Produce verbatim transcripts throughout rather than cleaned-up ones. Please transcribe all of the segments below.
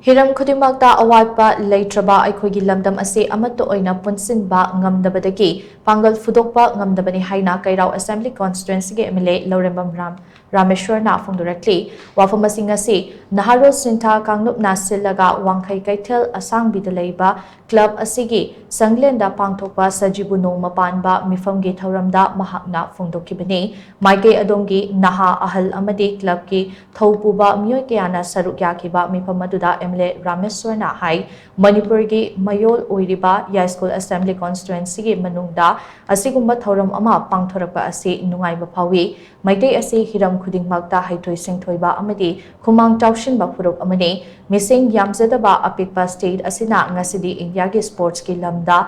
ꯍꯤꯔꯝ ꯈꯨꯗꯤꯡꯃꯛꯇ ꯑꯋꯥꯠꯄ ꯂꯩꯇ꯭ꯔꯕ ꯑꯩꯈꯣꯏꯒꯤ ꯂꯝꯗꯝ ꯑꯁꯤ ꯑꯃꯠꯇ ꯑꯣꯏꯅ ꯄꯨꯟꯁꯤꯟꯕ ꯉꯝꯗꯕꯗꯒꯤ ꯄꯥꯡꯒꯜ ꯐꯨꯗꯣꯛꯄ ꯉꯝꯗꯕꯅꯤ ꯍꯥꯏꯅ ꯀꯩꯔꯥꯎ Assembly Constituencyꯒꯤ MLA ꯂꯧꯔꯦꯝꯕꯝ ꯔꯥꯝ ꯔꯥꯃꯦꯁ꯭ꯋꯔꯅ ꯐꯣꯡꯗꯣꯔꯛꯂꯤ꯫ ꯋꯥꯐꯝ ꯑꯁꯤ ꯉꯁꯤ ꯅꯍꯥꯔꯣꯜ ꯁꯤꯟꯊꯥ ꯀꯥꯡꯂꯨꯞꯅ ꯁꯤꯜꯂꯒ ꯋꯥꯡꯈꯩ ꯀꯩꯊꯦꯜ ꯑꯁꯥꯡꯕꯤꯗ ꯂꯩꯕ club ꯑꯁꯤꯒꯤ ꯁꯪꯂꯦꯟꯗ ꯄꯥꯡꯊꯣꯛꯄ ꯁꯖꯤꯕꯨ ꯅꯣꯡꯃ ꯄꯥꯟꯕ ꯃꯤꯐꯝꯒꯤ ꯊꯧꯔꯝꯗ ꯃꯍꯥꯛꯅ ꯐꯣꯡꯗꯣꯛꯈꯤꯕꯅꯤ꯫ ꯃꯥꯏꯀꯩ ꯑꯗꯣꯝꯒꯤ ꯅꯍꯥ ꯑꯍꯜ ꯑꯃꯗꯤ clubꯀꯤ ꯊꯧ ꯄꯨꯕ ꯃꯤꯑꯣꯏ ꯀꯌꯥꯅ ꯁꯔꯨꯛ ꯌꯥꯈꯤꯕ ꯃꯤꯐꯝ ꯑꯗꯨꯗ MLA ꯔꯥꯃꯦꯁ꯭ꯋꯔꯅ ꯍꯥꯏ, ꯃꯅꯤꯄꯨꯔꯒꯤ ꯃꯌꯣꯜ ꯑꯣꯏꯔꯤꯕ ꯌꯥꯏꯁ꯭ꯀꯨꯜ Assembly Constituencyꯒꯤ ꯃꯅꯨꯡꯗ ꯑꯁꯤꯒꯨꯝꯕ ꯊꯧꯔꯝ ꯑꯃ ꯄꯥꯡꯊꯣꯔꯛꯄ ꯑꯁꯤ ꯅꯨꯡꯉꯥꯏꯕ ꯐꯥꯎꯏ꯫ ꯃꯩꯇꯩ ꯑꯁꯤ ꯍꯤꯔꯝ ꯈꯨꯗꯤꯡꯃꯛꯇ ꯍꯩꯊꯣꯏ ꯁꯤꯡꯊꯣꯏꯕ ꯑꯃꯗꯤ ꯈꯨꯃꯥꯡ ꯆꯥꯎꯁꯤꯟꯕ ꯐꯨꯔꯨꯞ ꯑꯃꯅꯤ꯫ ꯃꯤꯁꯤꯡ ꯌꯥꯝꯖꯗꯕ ꯑꯄꯤꯛꯄ state ꯑꯁꯤꯅ ꯉꯁꯤꯗꯤ ꯏꯟꯗꯤꯌꯥꯒꯤ sportsꯀꯤ ꯂꯝꯗ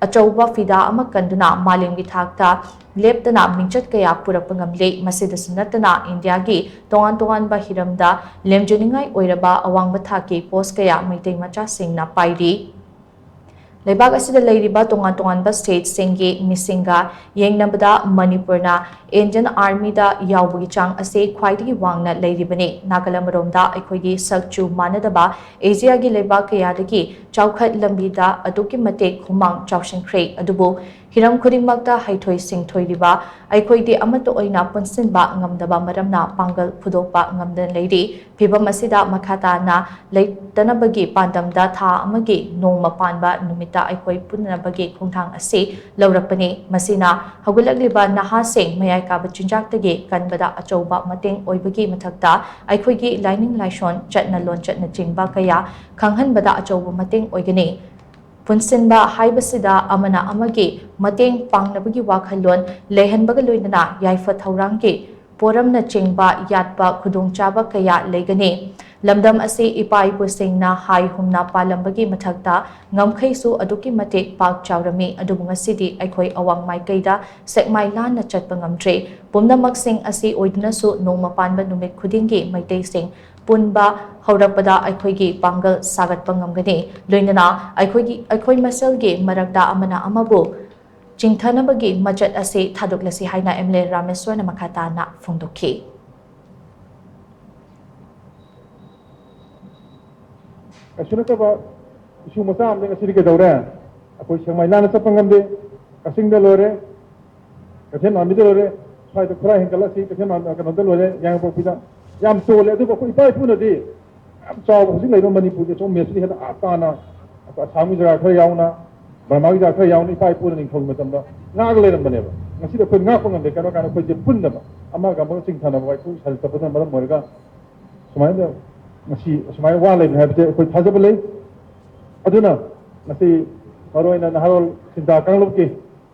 ꯑꯆꯧꯕ ꯐꯤꯗꯥ ꯑꯃ ꯀꯟꯗꯨꯅ ꯃꯥꯂꯦꯝꯒꯤ ꯊꯥꯛꯇ ꯂꯦꯞꯇꯅ ꯃꯤꯡꯆꯠ ꯀꯌꯥ ꯄꯨꯔꯛꯄ ꯉꯝꯂꯦ꯫ ꯃꯁꯤꯗꯁꯨ ꯅꯠꯇꯅ ꯏꯟꯗꯤꯌꯥꯒꯤ ꯇꯣꯉꯥꯟ ꯇꯣꯉꯥꯟꯕ ꯍꯤꯔꯝꯗ ꯂꯦꯝꯖꯅꯤꯡꯉꯥꯏ ꯑꯣꯏꯔꯕ ꯑꯋꯥꯡꯕ ꯊꯥꯛꯀꯤ post ꯀꯌꯥ ꯃꯩꯇꯩ ꯃꯆꯥꯁꯤꯡꯅ ꯄꯥꯏꯔꯤ꯫ ꯂꯩꯕꯥꯛ ꯑꯁꯤꯗ ꯂꯩꯔꯤꯕ ꯇꯣꯉꯥꯟ ꯇꯣꯉꯥꯟꯕ stateꯁꯤꯡꯒꯤ ꯃꯤꯁꯤꯡꯒ ꯌꯦꯡꯅꯕꯗ ꯃꯅꯤꯄꯨꯔꯅ Indian Armyꯗ ꯌꯥꯎꯕꯒꯤ ꯆꯥꯡ ꯑꯁꯤ ꯈ꯭ꯋꯥꯏꯗꯒꯤ ꯋꯥꯡꯅ ꯂꯩꯔꯤꯕꯅꯤ꯫ ꯅꯥꯒꯜ ꯑꯃꯔꯣꯝꯗ ꯑꯩꯈꯣꯏꯒꯤ ꯁꯛꯆꯨ ꯃꯥꯟꯅꯗꯕ Asiaꯒꯤ ꯂꯩꯕꯥꯛ ꯀꯌꯥꯗꯒꯤ ꯆꯥꯎꯈꯠ ꯂꯝꯕꯤꯗ ꯑꯗꯨꯛꯀꯤ ꯃꯇꯤꯛ ꯈꯨꯃꯥꯡ ꯆꯥꯎꯁꯤꯟꯈ꯭ꯔꯦ꯫ ꯑꯗꯨꯕꯨ ꯍꯤꯔꯝ ꯈꯨꯗꯤꯡꯃꯛꯇ ꯍꯩꯊꯣꯏ ꯁꯤꯡꯊꯣꯏꯔꯤꯕ ꯑꯩꯈꯣꯏꯗꯤ ꯑꯃꯠꯇ ꯑꯣꯏꯅ ꯄꯨꯟꯁꯤꯟꯕ ꯉꯝꯗꯕ ꯃꯔꯝꯅ ꯄꯥꯡꯒꯜ ꯐꯨꯗꯣꯛꯄ ꯉꯝꯗꯅ ꯂꯩꯔꯤ꯫ ꯐꯤꯚꯝ ꯑꯁꯤꯗ ꯃꯈꯥ ꯇꯥꯅ ꯂꯩꯇꯅꯕꯒꯤ ꯄꯥꯟꯗꯝꯗ ꯊꯥ ꯑꯃꯒꯤ ꯅꯣꯡꯃ ꯄꯥꯟꯕ ꯅꯨꯃꯤꯠꯇ ꯑꯩꯈꯣꯏ ꯄꯨꯟꯅꯕꯒꯤ ꯈꯣꯡꯊꯥꯡ ꯑꯁꯤ ꯂꯧꯔꯛꯄꯅꯤ꯫ ꯃꯁꯤꯅ ꯍꯧꯒꯠꯂꯛꯂꯤꯕ ꯅꯍꯥꯁꯤꯡ ꯃꯌꯥꯏ ꯀꯥꯕ ꯆꯤꯟꯖꯥꯛꯇꯒꯤ ꯀꯟꯕꯗ ꯑꯆꯧꯕ ꯃꯇꯦꯡ ꯑꯣꯏꯕꯒꯤ ꯃꯊꯛꯇ ꯑꯩꯈꯣꯏꯒꯤ ꯂꯥꯏꯅꯤꯡ ꯂꯥꯏꯁꯣꯟ, ꯆꯠꯅ ꯂꯣꯟꯆꯠꯅꯆꯤꯡꯕ ꯀꯌꯥ ꯈꯪꯍꯟꯕꯗ ꯑꯆꯧꯕ ꯃꯇꯦꯡ ꯑꯣꯏꯒꯅꯤ꯫ ꯄꯨꯟꯁꯤꯟꯕ ꯍꯥꯏꯕꯁꯤꯗ ꯑꯃꯅ ꯑꯃꯒꯤ ꯃꯇꯦꯡ ꯄꯥꯡꯅꯕꯒꯤ ꯋꯥꯈꯜꯂꯣꯟ ꯂꯩꯍꯟꯕꯒ ꯂꯣꯏꯅꯅ ꯌꯥꯏꯐ ꯊꯧꯔꯥꯡꯒꯤ ꯄꯣꯔꯝꯅꯆꯤꯡꯕ ꯌꯥꯠꯄ ꯈꯨꯗꯣꯡꯆꯥꯕ ꯀꯌꯥ ꯂꯩꯒꯅꯤ꯫ ꯂꯝꯗꯝ ꯑꯁꯤ ꯏꯄꯥ ꯏꯄꯨꯁꯤꯡꯅ ꯍꯥꯏ ꯍꯨꯝꯅ ꯄꯥꯜꯂꯝꯕꯒꯤ ꯃꯊꯛꯇ ꯉꯝꯈꯩꯁꯨ ꯑꯗꯨꯛꯀꯤ ꯃꯇꯤꯛ ꯄꯥꯛ ꯆꯥꯎꯔꯝꯃꯤ, ꯑꯗꯨꯕꯨ ꯉꯁꯤꯗꯤ ꯑꯩꯈꯣꯏ ꯑꯋꯥꯡ ꯃꯥꯏꯀꯩꯗ ꯁꯦꯛꯃꯥꯏ ꯂꯥꯟꯅ ꯆꯠꯄ ꯉꯝꯗ꯭ꯔꯦ꯫ ꯄꯨꯝꯅꯃꯛꯁꯤꯡ ꯑꯁꯤ ꯑꯣꯏꯗꯨꯅꯁꯨ ꯅꯣꯡꯃ ꯄꯥꯟꯕ ꯅꯨꯃꯤꯠ ꯈꯨꯗꯤꯡꯒꯤ ꯃꯩꯇꯩꯁꯤꯡ ꯄꯨꯟꯕ ꯍꯧꯔꯛꯄꯗ ꯑꯩꯈꯣꯏꯒꯤ ꯄꯥꯡꯒꯜ ꯁꯥꯒꯠꯄ ꯉꯝꯒꯅꯤ꯫ ꯂꯣꯏꯅꯅ ꯑꯩꯈꯣꯏꯒꯤ, ꯑꯩꯈꯣꯏ ꯃꯁꯦꯜꯒꯤ ꯃꯔꯛꯇ ꯑꯃꯅ ꯑꯃꯕꯨ ꯆꯤꯡꯊꯅꯕꯒꯤ ꯃꯆꯠ ꯑꯁꯤ ꯊꯥꯗꯣꯛꯂꯁꯤ ꯍꯥꯏꯅ MLA ꯔꯥꯃꯦꯁ꯭ꯋꯔꯅ ꯃꯈꯥ ꯇꯥꯅ ꯐꯣꯡꯗꯣꯛꯈꯤ꯫ ꯀꯩꯁꯨ ꯅꯠꯇꯕ ꯏꯁꯨ ꯃꯆꯥ ꯑꯃꯗꯤ ꯉꯁꯤꯗꯤ ꯀꯩꯗꯧꯔꯦ? ꯑꯩꯈꯣꯏ ꯁꯦꯛꯃꯥꯏ ꯂꯥꯟꯅ ꯆꯠꯄ ꯉꯝꯗꯦ꯫ ꯀꯛꯆꯤꯡꯗ ꯂꯣꯏꯔꯦ, ꯀꯩꯊꯦꯜ ꯃꯥꯟꯕꯤꯗ ꯂꯣꯏꯔꯦ, ꯁ꯭ꯋꯥꯏꯗ ꯈꯨꯔꯥꯏ ꯍꯦꯟꯒꯠꯂꯁꯤ, ꯀꯩꯊꯦꯜ ꯃꯥꯟꯕꯤ ꯀꯩꯅꯣꯗ ꯂꯣꯏꯔꯦ, ꯌꯥꯏꯉꯪꯄꯣꯛꯄꯤꯗ꯫ ꯌꯥꯝ ꯇꯣꯜꯂꯦ꯫ ꯑꯗꯨꯕꯨ ꯑꯩꯈꯣꯏ ꯏꯄꯥ ꯏꯄꯨꯅꯗꯤ ꯌꯥꯝ ꯆꯥꯎꯕ ꯍꯧꯖꯤꯛ ꯂꯩꯔꯤꯕ ꯃꯅꯤꯄꯨꯔꯒꯤ ꯑꯆꯧꯕ ꯃꯦꯞꯁꯤꯗꯤ ꯍꯦꯟꯅ ꯑꯥ ꯇꯥꯅ ꯑꯩꯈꯣꯏ ꯑꯁꯥꯝꯒꯤ ꯖꯒꯥ ꯈꯔ ꯌꯥꯎꯅ, ꯕꯔꯃꯥꯒꯤ ꯖꯒꯥ ꯈꯔ ꯌꯥꯎꯅ ꯏꯄꯥ ꯏꯄꯨꯅ ꯅꯤꯡꯊꯧꯒꯤ ꯃꯇꯝꯗ ꯉꯥꯛꯑꯒ ꯂꯩꯔꯝꯕꯅꯦꯕ꯫ ꯉꯁꯤꯗꯤ ꯑꯩꯈꯣꯏ ꯉꯥꯛꯄ ꯉꯝꯗꯦ꯫ ꯀꯩꯅꯣ ꯍꯥꯏꯔꯀꯥꯟꯗ ꯑꯩꯈꯣꯏꯁꯦ ꯄꯨꯟꯗꯕ, ꯑꯃꯒ ꯑꯃꯒ ꯆꯤꯡꯊꯅꯕ ꯋꯥꯏꯈꯨ ꯁꯥꯖꯠ ꯆꯠꯄꯗꯨꯅ ꯃꯔꯝ ꯑꯣꯏꯔꯒ ꯁꯨꯃꯥꯏꯅ ꯉꯁꯤ ꯑꯁꯨꯃꯥꯏꯅ ꯋꯥ ꯂꯩꯕꯅꯤ ꯍꯥꯏꯕꯁꯦ ꯑꯩꯈꯣꯏ ꯊꯥꯖꯕ ꯂꯩ꯫ ꯑꯗꯨꯅ ꯉꯁꯤ ꯃꯔꯨꯑꯣꯏꯅ ꯅꯍꯥꯔꯣꯜ ꯁꯤꯟꯊꯥ ꯀꯥꯡꯂꯨꯞꯀꯤ,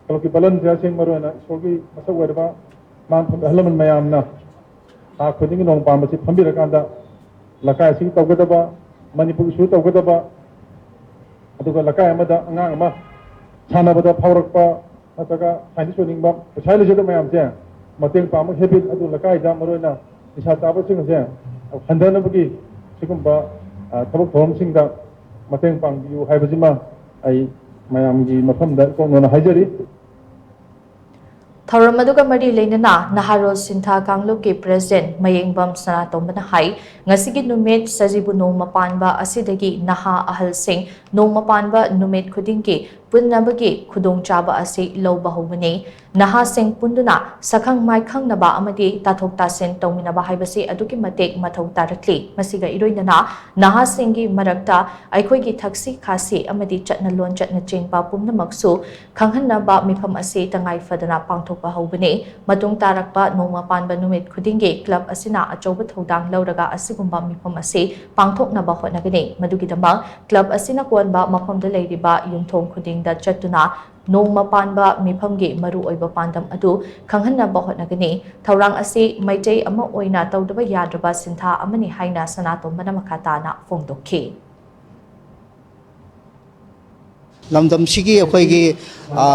ꯀꯥꯡꯂꯨꯞꯀꯤ ꯕꯂꯟꯇꯤꯌꯔꯁꯤꯡ, ꯃꯔꯨꯑꯣꯏꯅ ꯏꯁꯣꯔꯒꯤ ꯃꯁꯛ ꯑꯣꯏꯔꯕ ꯃꯥꯟ ꯐꯝꯕ ꯑꯍꯜ ꯂꯃꯟ ꯃꯌꯥꯝꯅ ꯊꯥ ꯈꯨꯗꯤꯡꯒꯤ ꯅꯣꯡ ꯄꯥꯟꯕꯁꯤ ꯐꯝꯕꯤꯔꯀꯥꯟꯗ ꯂꯩꯀꯥꯏ ꯑꯁꯤꯒꯤ ꯇꯧꯒꯗꯕ, ꯃꯅꯤꯄꯨꯔꯒꯤꯁꯨ ꯇꯧꯒꯗꯕ, ꯑꯗꯨꯒ ꯂꯩꯀꯥꯏ ꯑꯃꯗ ꯑꯉꯥꯡ ꯑꯃ ꯁꯥꯟꯅꯕꯗ ꯐꯥꯎꯔꯛꯄ ꯅꯠꯇ꯭ꯔꯒ ꯁꯥꯏꯟꯇꯤꯁ ꯑꯣꯏꯅꯤꯡꯕ, ꯄꯩꯁꯥ ꯂꯩꯖꯗꯕ ꯃꯌꯥꯝꯁꯦ ꯃꯇꯦꯡ ꯄꯥꯡꯕ ꯍꯦꯕꯤꯠ ꯑꯗꯨ ꯂꯩꯀꯥꯏꯗ ꯃꯔꯨꯑꯣꯏꯅ ꯅꯤꯁꯥ ꯆꯥꯕꯁꯤꯡ ꯑꯁꯦ ꯍꯟꯊꯅꯕꯒꯤ ꯁꯤꯒꯨꯝꯕ, ꯑ, ꯊꯕꯛ ꯊꯧꯔꯝꯁꯤꯡꯗ ꯃꯇꯦꯡ ꯄꯥꯡꯕꯤꯌꯨ ꯍꯥꯏꯕꯁꯤꯃ ꯑꯩ ꯃꯌꯥꯝꯒꯤ ꯃꯐꯝꯗ ꯏꯀꯣꯛꯅꯅ ꯍꯥꯏꯖꯔꯤ꯫ ꯊꯧꯔꯝ ꯑꯗꯨꯒ ꯃꯔꯤ ꯂꯩꯅꯅ ꯅꯍꯥꯔꯣꯜ ꯁꯤꯟꯊꯥ ꯀꯥꯡꯂꯨꯞꯀꯤ ꯄ꯭ꯔꯦꯁꯤꯗꯦꯟꯠ ꯃꯌꯦꯡꯕꯝ ꯁꯅꯥꯇꯣꯝꯕꯅ ꯍꯥꯏ, ꯉꯁꯤꯒꯤ ꯅꯨꯃꯤꯠ ꯁꯖꯤꯕꯨ ꯅꯣꯡꯃ ꯄꯥꯟꯕ ꯑꯁꯤꯗꯒꯤ ꯅꯍꯥ ꯑꯍꯜꯁꯤꯡ ꯅꯣꯡꯃ ꯄꯥꯟꯕ ꯅꯨꯃꯤꯠ ꯈꯨꯗꯤꯡꯒꯤ ꯄꯨꯟꯅꯕꯒꯤ ꯈꯨꯗꯣꯡꯆꯥꯕ ꯑꯁꯤ ꯂꯧꯕ ꯍꯧꯕꯅꯤ꯫ ꯅꯍꯥꯁꯤꯡ ꯄꯨꯟꯗꯨꯅ ꯁꯛꯈꯪ ꯃꯥꯏꯈꯪꯅꯕ ꯑꯃꯗꯤ ꯇꯥꯊꯣꯛ ꯇꯥꯁꯤꯟ ꯇꯧꯃꯤꯟꯅꯕ ꯍꯥꯏꯕꯁꯤ ꯑꯗꯨꯛꯀꯤ ꯃꯇꯤꯛ ꯃꯊꯧ ꯇꯥꯔꯛꯂꯤ꯫ ꯃꯁꯤꯒ ꯏꯔꯣꯏꯅꯅ ꯅꯍꯥꯁꯤꯡꯒꯤ ꯃꯔꯛꯇ ꯑꯩꯈꯣꯏꯒꯤ ꯊꯛꯁꯤ ꯈꯥꯁꯤ ꯑꯃꯗꯤ ꯆꯠꯅ ꯂꯣꯟꯆꯠꯅꯆꯤꯡꯕ ꯄꯨꯝꯅꯃꯛꯁꯨ ꯈꯪꯍꯟꯅꯕ ꯃꯤꯐꯝ ꯑꯁꯤ ꯇꯉꯥꯏ ꯐꯗꯅ ꯄꯥꯡꯊꯣꯛꯄ ꯍꯧꯕꯅꯤ꯫ ꯃꯇꯨꯡ ꯇꯥꯔꯛꯄ ꯅꯣꯡꯃ ꯄꯥꯟꯕ ꯅꯨꯃꯤꯠ ꯈꯨꯗꯤꯡꯒꯤ ꯀ꯭ꯂꯕ ꯑꯁꯤꯅ ꯑꯆꯧꯕ ꯊꯧꯗꯥꯡ ꯂꯧꯔꯒ ꯑꯁꯤꯒꯨꯝꯕ ꯃꯤꯐꯝ ꯑꯁꯤ ꯄꯥꯡꯊꯣꯛꯅꯕ ꯍꯣꯠꯅꯒꯅꯤ꯫ ꯃꯗꯨꯒꯤꯗꯃꯛ ꯀ꯭ꯂꯕ ꯑꯁꯤꯅ ꯀꯣꯟꯕ ꯃꯐꯝꯗ ꯂꯩꯔꯤꯕ ꯌꯨꯝꯊꯣꯡ ꯈꯨꯗꯤꯡꯗ ꯆꯠꯇꯨꯅ ꯅꯣꯡꯃ ꯄꯥꯟꯕ ꯃꯤꯐꯝꯒꯤ ꯃꯔꯨꯑꯣꯏꯕ ꯄꯥꯟꯗꯝ ꯑꯗꯨ ꯈꯪꯍꯟꯅꯕ ꯍꯣꯠꯅꯒꯅꯤ꯫ ꯊꯧꯔꯥꯡ ꯑꯁꯤ ꯃꯩꯇꯩ ꯑꯃ ꯑꯣꯏꯅ ꯇꯧꯗꯕ ꯌꯥꯗ꯭ꯔꯕ ꯁꯤꯟꯊꯥ ꯑꯃꯅꯤ ꯍꯥꯏꯅ ꯁꯅꯥꯇꯣꯝꯕꯅ ꯃꯈꯥ ꯇꯥꯅ ꯐꯣꯡꯗꯣꯛꯈꯤ꯫ ꯂꯝꯗꯝꯁꯤꯒꯤ ꯑꯩꯈꯣꯏꯒꯤ, ꯑ,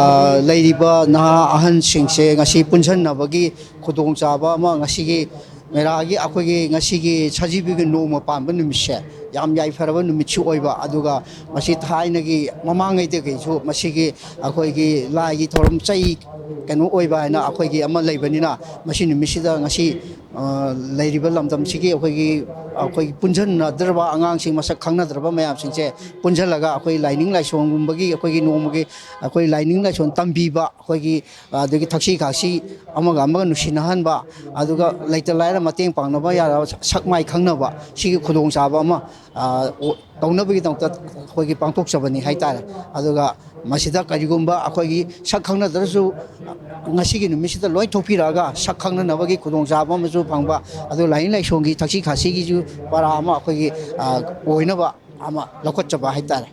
ꯂꯩꯔꯤꯕ ꯅꯍꯥ ꯑꯍꯟꯁꯤꯡꯁꯦ ꯉꯁꯤ ꯄꯨꯟꯁꯤꯟꯅꯕꯒꯤ ꯈꯨꯗꯣꯡꯆꯥꯕ ꯑꯃ ꯉꯁꯤꯒꯤ ꯃꯦꯔꯥꯒꯤ, ꯑꯩꯈꯣꯏꯒꯤ ꯉꯁꯤꯒꯤ ꯁꯖꯤꯕꯨꯒꯤ ꯅꯣꯡꯃ ꯄꯥꯟꯕ ꯅꯨꯃꯤꯠꯁꯦ ꯌꯥꯝ ꯌꯥꯏꯐꯔꯕ ꯅꯨꯃꯤꯠꯁꯨ ꯑꯣꯏꯕ, ꯑꯗꯨꯒ ꯃꯁꯤ ꯊꯥꯏꯅꯒꯤ ꯃꯃꯥꯡꯉꯩꯗꯒꯤꯁꯨ ꯃꯁꯤꯒꯤ ꯑꯩꯈꯣꯏꯒꯤ ꯂꯥꯏꯒꯤ ꯊꯧꯔꯝ ꯆꯩ ꯀꯩꯅꯣ ꯑꯣꯏꯕ ꯍꯥꯏꯅ ꯑꯩꯈꯣꯏꯒꯤ ꯑꯃ ꯂꯩꯕꯅꯤꯅ, ꯃꯁꯤ ꯅꯨꯃꯤꯠꯁꯤꯗ ꯉꯁꯤ, ꯑ, ꯂꯩꯔꯤꯕ ꯂꯝꯗꯝꯁꯤꯒꯤ ꯑꯩꯈꯣꯏꯒꯤ ꯑꯩꯈꯣꯏꯒꯤ ꯄꯨꯟꯁꯤꯟꯅꯗ꯭ꯔꯕ ꯑꯉꯥꯡꯁꯤꯡ, ꯃꯁꯛ ꯈꯪꯅꯗ꯭ꯔꯕ ꯃꯌꯥꯝꯁꯤꯡꯁꯦ ꯄꯨꯟꯁꯤꯜꯂꯒ ꯑꯩꯈꯣꯏ ꯂꯥꯏꯅꯤꯡ ꯂꯥꯏꯁꯣꯟꯒꯨꯝꯕꯒꯤ, ꯑꯩꯈꯣꯏꯒꯤ ꯅꯣꯡꯃꯒꯤ ꯑꯩꯈꯣꯏ ꯂꯥꯏꯅꯤꯡ ꯂꯥꯏꯁꯣꯟ ꯇꯝꯕꯤꯕ, ꯑꯩꯈꯣꯏꯒꯤ, ꯑꯗꯒꯤ ꯊꯛꯁꯤ ꯈꯥꯁꯤ, ꯑꯃꯒ ꯑꯃꯒ ꯅꯨꯡꯁꯤꯅꯍꯟꯕ, ꯑꯗꯨꯒ ꯂꯩꯇ ꯂꯥꯏꯔ ꯃꯇꯦꯡ ꯄꯥꯡꯅꯕ ꯌꯥꯔꯕ ꯁꯛ ꯃꯥꯏ ꯈꯪꯅꯕ, ꯁꯤꯒꯤ ꯈꯨꯗꯣꯡꯆꯥꯕ ꯑꯃ, ꯑ, ꯑꯣ-, ꯇꯧꯅꯕꯒꯤꯗꯃꯛꯇ ꯑꯩꯈꯣꯏꯒꯤ ꯄꯥꯡꯊꯣꯛꯆꯕꯅꯤ ꯍꯥꯏꯇꯥꯔꯦ꯫ ꯑꯗꯨꯒ ꯃꯁꯤꯗ ꯀꯔꯤꯒꯨꯝꯕ ꯑꯩꯈꯣꯏꯒꯤ ꯁꯛ ꯈꯪꯅꯗ꯭ꯔꯁꯨ ꯉꯁꯤꯒꯤ ꯅꯨꯃꯤꯠꯁꯤꯗ ꯂꯣꯏ ꯊꯣꯛꯄꯤꯔꯛꯑꯒ ꯁꯛ ꯈꯪꯅꯅꯕꯒꯤ ꯈꯨꯗꯣꯡꯆꯥꯕ ꯑꯃꯁꯨ ꯐꯪꯕ, ꯑꯗꯨ ꯂꯥꯏꯅꯤꯡ ꯂꯥꯏꯁꯣꯟꯒꯤ ꯊꯛꯁꯤ ꯈꯥꯁꯤꯒꯤꯁꯨ ꯄꯔꯥ ꯑꯃ ꯑꯩꯈꯣꯏꯒꯤ, ꯑ, ꯑꯣꯏꯅꯕ ꯑꯃ ꯂꯧꯈꯠꯆꯕ ꯍꯥꯏꯇꯥꯔꯦ꯫